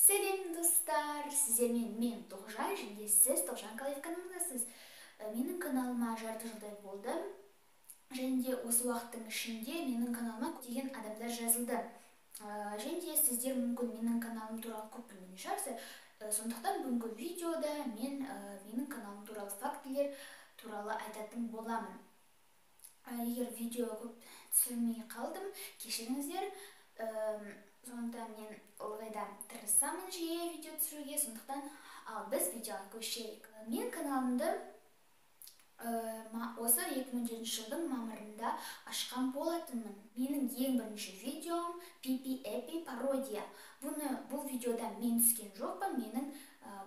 Сәлем, достар! Сіздермен мен, Тоғжан, және сіз Тоғжан Калаев каналындасыз. Менің каналыма жарты жылдай болды. Және де осы уақыттың ішінде менің каналыма көптеген адамдар жазылды. Және де сіздер мүмкін менің каналым туралы көп білмейтін шығарсыздар. Сондықтан бүгінгі видеода мен менің каналым туралы фактілер туралы айтатын боламын. Егер видео көп түсірмей қалдым, кешіріңіздер. Сондықтан мен ылғи да тырысамын жиі видео түсіруге, сондықтан ал біз видеоға көшейік. Мен каналымды осы 2017 жылдың мамырында ашқан болатынмын. Менің ең бірінші видеом Пипи Эпи пародия. Бұл видеода мен түскен жоқпын, менің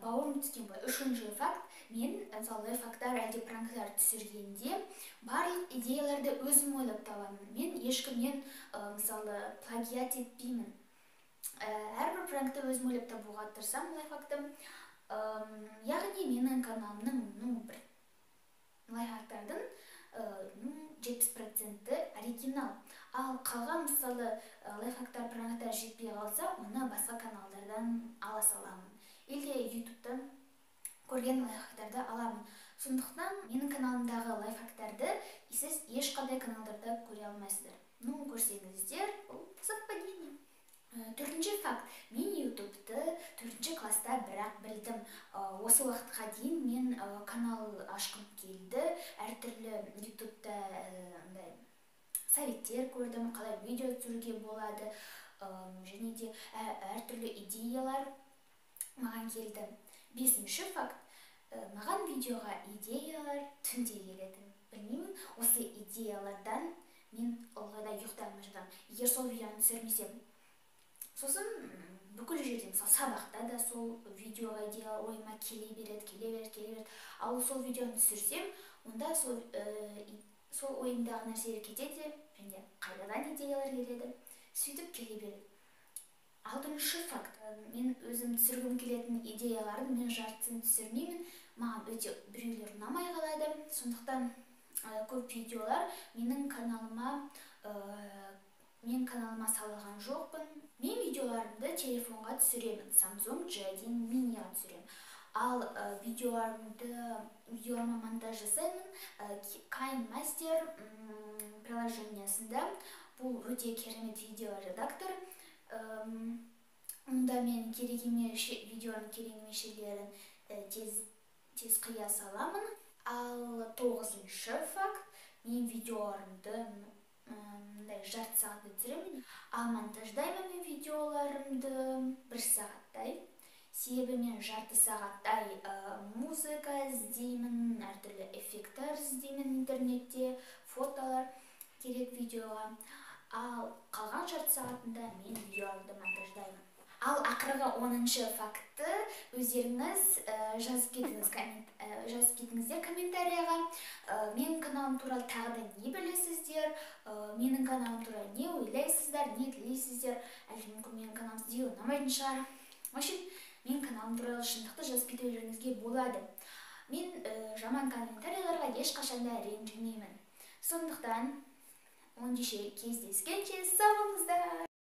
бауырым түскен болады. Үшінші факт, мен мысалы лайфхактар әлде пранктар түсіргенде барлық идеяларды өзім ойлап табамын. Мен ешкімнен мысалы плагиат етпеймін. Әрбір пранкты өзім ойлап табуға тырысамын, лайфхакты. Яғни менің каналымның, ну, бір лайфхактардың 70%-і оригинал. Ал қалған мысалы лайфхактар, пранктар жетпей қалса, оны басқа каналдардан ала саламын. Или ютубтан көрген лайфхактарды аламын. Сондықтан менің каналымдағы лайфхактарды сіз ешқандай каналдарда көре алмайсыздар. Ну, көрсеңіздер, бұл совпадение. Төртінші факт. Мен ютубты төртінші класста бірақ білдім. Осы уақытқа дейін мен канал ашқым келді. Әртүрлі ютубта андай советтер көрдім, қалай видео түсіруге болады, және де әртүрлі идеялар маған келді. Бесінші факт. Маған видеоға идеялар түнде келеді. Білмеймін, осы идеялардан мен ылғи да ұйықтай алмай жатамын, егер сол видеоны түсірмесем. Сосын бүкіл жерде, мысалы, сабақта да сол видеоға идея ойыма келе береді, келе береді, келе береді. Ал сол видеоны түсірсем, онда сол ойымдағы нәрселер кетеді және қайтадан идеялар келеді, сөйтіп келе береді. Алтыншы факт. Мен өзім түсіргім келетін идеялардың мен жартысын түсірмеймін. Маған өте біреулер ұнамай қалады. Сондықтан көп видеолар мен каналыма салған жоқпын. Мен видеоларымды телефонға түсіремін, Samsung J1 Mini'ға түсіремін. Ал видеоларыма монтаж жасаймын KineMaster приложениясында. Бұл өте керемет видео редактор. Онда мен керек емес видеоның керек емес жерлерін тез тез қия саламын. Ал тоғызыншы факт, мен видеоларымды мындай жарты сағатта түсіремін, ал монтаждаймын мен видеоларымды бір сағаттай. Себебі мен жарты сағаттай музыка іздеймін, әртүрлі эффекттер іздеймін интернетте, фотолар керек видеоға. Ал қалған жарты сағатында мен видеоларымды монтаждаймын. Ал ақырғы 10-шы фактты өздеріңіз жазып кетіңіздер комментарияға. Менің каналым туралы тағы да не білесіздер, менің каналым туралы не ойлайсыздар, не тілейсіздер, әлде мүмкін менің каналым сізге ұнамайтын шығар. В общем, менің каналым туралы шындықты жазып кетулеріңізге болады. Мен жаман комментарийларға ешқашан да ренжімеймін. Сондықтан ондеше кездескенше, сау болыңыздар!